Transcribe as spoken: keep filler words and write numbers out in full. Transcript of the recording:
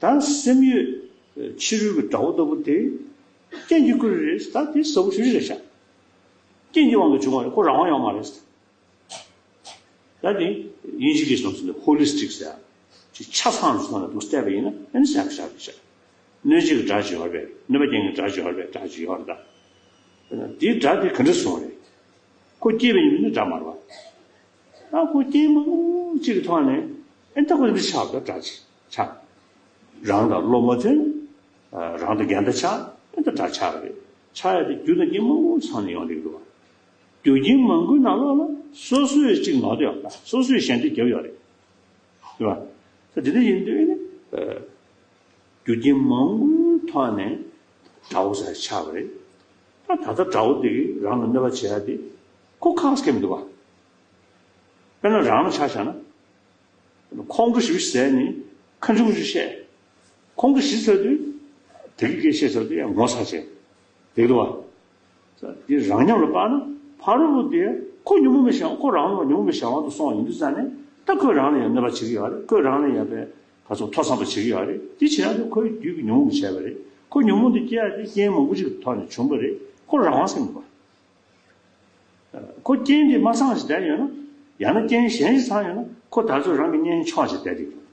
ད་སེམས་ཡུལ་ཕྱི་རོལ་གྱི་དགྲ་བོ་ལྟ་བུ་དེ་རྐྱེན་གྱིས་བསྐུལ་རེད། ད་དེ་གཟུགས་པོ་ཞུ་རེད་ཤག་རྐྱེན་གྱི་དབང་གིས་བྱུང་བ་རེད། ཁོ་རང་དབང་ཡོད་མ་རེད། ད་དེ་དབྱིན་ཇི་སྐད་གསུངས་ཟིན་ནས་ཧོ་ལི་སི་ཊིག་ཟེར་ཡ། ཅིག་ཆ་ཚང་དུ་སོང་ནས་འདུག་བལྟས་པ་ཡིན་ན་ཨེ་ནི་ཤ་ཤ་ཤ། གནོད་བྱེད་ཀྱི་དགྲ་ཅིག་ཡོད་རེད། གནོད་པ་རྐྱེན་གྱི་དགྲ་ཅིག་ཡོད་རེད། དགྲ་ཅིག་ཡོད་རེད་ད། དེའི་དགྲ་དེ་ག་འདྲ་སོང་རེད། ཁོ་སྐྱེས་པ་ཡིན་ན་དགྲ་མ་རེད་པ། ད་ཁོ་རྐྱེན་མང་པོ་ཅིག་གི་ཐོག་ནས་ཨེ་ད་ཁོ་འདི་ཆགས་པ་དགྲ་ཅིག་ཆགས། རང་དང་བློ་མ་མཐུན། རང་དང་འགལ་ཟླ་ཆགས། ཨེ་ད་དགྲ་ཆགས་རེད། ཆགས་ཡ་དེ་རྒྱུ་དང་རྐྱེན་མང་པོ་ཚང་ནས་ཡོང་བསྡད་ཀྱི་འདུག་པ། རྒྱུ་རྐྱེན་མང་པོའི་ནང་ལོགས་ལ་སོ་སོས་ཅིག་ནོར་ཡོད་པ། སོ་སོས་ཞལ་འདེབས་བརྒྱབ་ཡོད་རེད། རེད་པ། ད་དེ་འདྲ་ཡིན་དུས་ནི། རྒྱུ་རྐྱེན་མང་པོའི་ཐོག་ནས་དགྲ་བོ་ཟེར་ཆགས་པ་རེད། ད་ད་ལྟ་དགྲ་བོ་དེ་གིས་རང་ལ་གནོད་པ་བྱེད་ཡ་དེ་ཁོ་ཁག་སྐྱེ་མི་འདུག་པ། དཔེར་ན་རང་ལ་ཆ་བཞག་ན། ཁོང་ཁྲོ་ཞེ་པོ་ཟས་ནས་ཁ་མཆུ་མཆུ་བཤད། ཁོང་ཁྲོ་ཞི་ཚར་དུས་དེ་གི་སྐད་བཤད་ཚར་དུས་ཡང་ངོ་ཚ་བྱས། དེ་འདུག་པ། དེ་རང་ཉམས་ལ་དཔག་ན་ཕ་རོལ་པོ་དེ་ཁོ་ཉོན་མོངས་པའི་གཞན་དབང་། ཁོ་རང་ལ་ཉོན་མོངས་པའི་གཞན་དབང་དུ་སོང་བ་ཡིན་དུས་ཙང་ནས་ད་ཁོས་རང་ལ་ཡང་གནོད་པ་བྱེད་ཀྱི་ཡོད་རེད། ཁོས་རང་ལ་ཡང་པའི་ག་ཚོད་མཐོ་བསམ་པ་བྱེད་ཀྱི་ཡོད་རེད། དེ་བྱེད་ཡག་དེ་ཁོའི་རྒྱུད་ཀྱི་ཉོན་མོངས་ཀྱིས་བྱས་པ་རེད། ཁོ་ཉོན་མོངས་དེ་སྐྱེ་ཡག་དེ་རྐྱེན་མང་པོ་ཅིག་གི་ཐོག་ནས་བྱུང་བ་རེད། ཁོ་རང་དབང་ཟེར་མི་འདུག་པ། ཁོ་རྐྱེན་དེ་མ་ཚང་ཞིག་བསྡད་ཡོད་ན། ཡང་ན་རྐྱེན་གཞན་ཞིག་ཚང་ཡོད་ན་ཁོ་ད་གཟོད་རང་གི་གཉེན་ཆོག་ཅིག་བསྡད་ཀྱི་འདུག